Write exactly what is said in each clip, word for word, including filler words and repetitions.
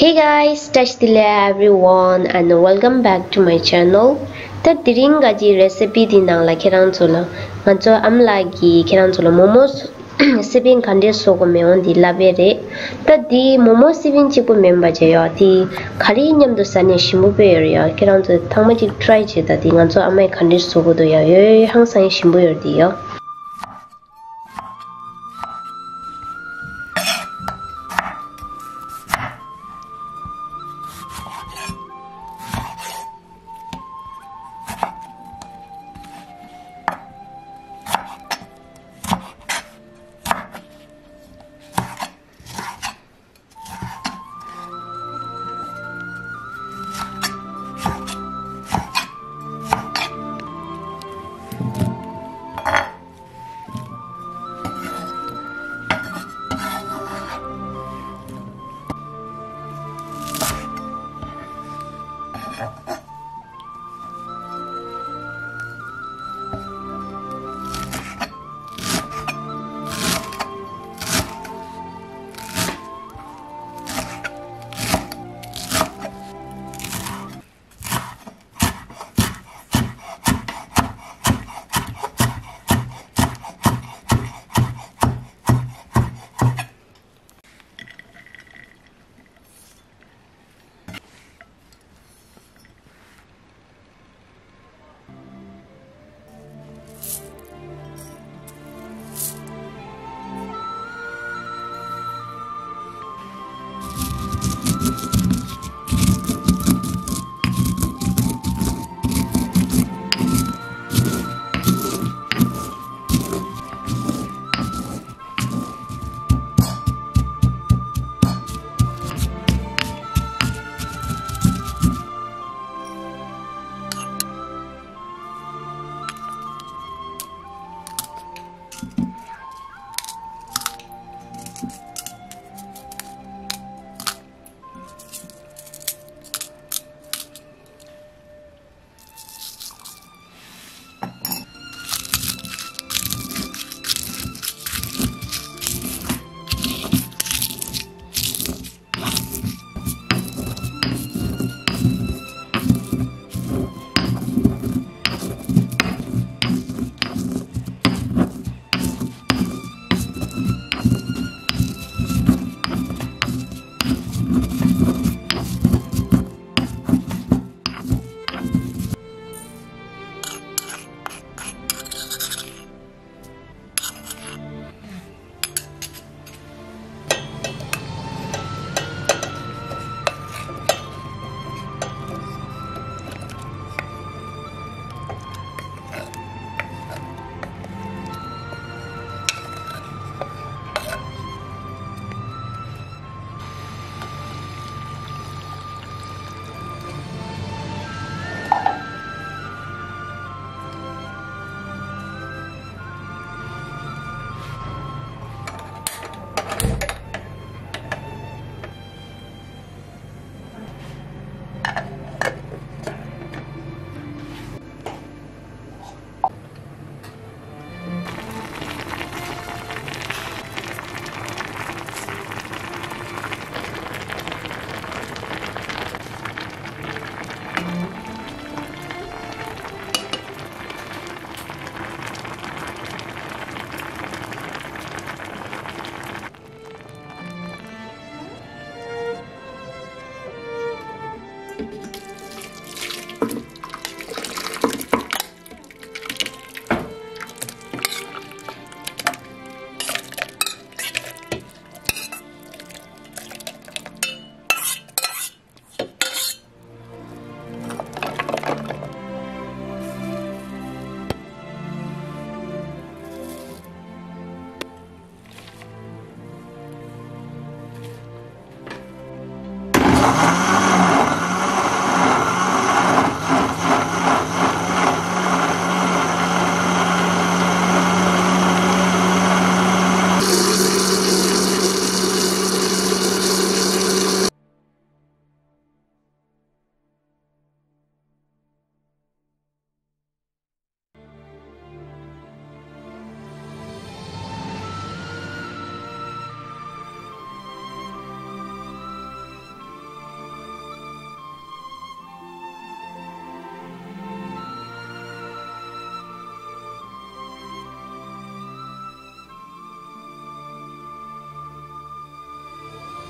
Hey guys, Tashi Delek everyone and welcome back to my channel. ད་དེ་རིང་ག་ཅི་རེ་སི་པི་འདི་ནང་ལ་ཁྱེད་རང་ཚོ་ལ་ང་ཚོ་ཨ་མ་ལགས་ཀྱིས་ཁྱེད་རང་ཚོ་ལ་མོག་མོག་སི་པིན་ག་འདྲས་བཟོ་དགོས་མེད་འོང་འདི་ལབ་པ་རེད། ད་འདི་མོག་མོག་སི་པིན་གཅིག་པོ་མིན་པ་བྱས་ཡོད། འདི་ག་རེ་མཉམ་དུ་ཟ་ནས་ཞིམ་པོ་དཔེ་ཡོད་རེད་ཡ། ཁྱེད་རང་ཚོ་ཚང་མ་གཅིག་ཊི་རའི་བྱེད་ད། འདི་ང་ཚོ་ཨ་མས་ག་འདྲས་བཟོ་དགོས་འདུག་ཡ། ཡོད་ཡོད་ཧང་སང་ཞིམ་པོ་ཡོད་འདི་ཡ།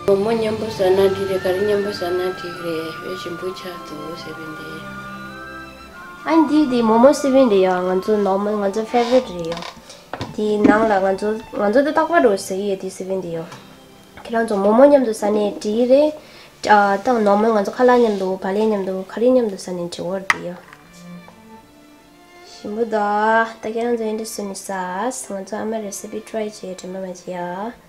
མོག་མོག་མཉམ་པོ་ཟ་ན་འགྲིག་རེད། ག་རེ་མཉམ་པོ་ཟ་ན་འགྲིག་རེད། དཔེ་ཞིམ་པོ་ཆགས་འདུག་ཟེར་བས་འདི། ཨ་འདི་འདི་མོག་མོག་ཟེར་བས་འདི་ཡ། ང་ཚོ་ནོར་མལ་ང་ཚོ་ཕེ་ཝ་རིཊ་རེད་ཡ། འདི་ནང་ལ་ང་ཚོ་ང་ཚོ་ད་རྟག་པར་རོ་ཟེར་ཡས་འདི་ཟེར་བས་འདི་ཡ། ཁྱེད་རང་ཚོ་མོག་མོག་མཉམ་དུ་ཟ་ནས་འགྲིག་རེད། ཨ་ད་ནོར་མལ་ང་ཚོ་ཁ་ལག་མཉམ་དུ་བག་ལེབ་མཉམ་དུ་ག་རེ་མཉམ་དུ་ཟ་ནས་འགྲིག་གི་རེད་འདི་ཡ། ཞིམ་པོ་འདུག་ད་ཁྱེད་རང་ཚོ་ཨེ་འདྲ་བཟོས་ནས་ཟ། ང་ཚོ་ཨ་མའི་རེ་སི་པི་ཊི་རའི་བྱས་དྲན་པ་མ་བརྗེད་ཡ།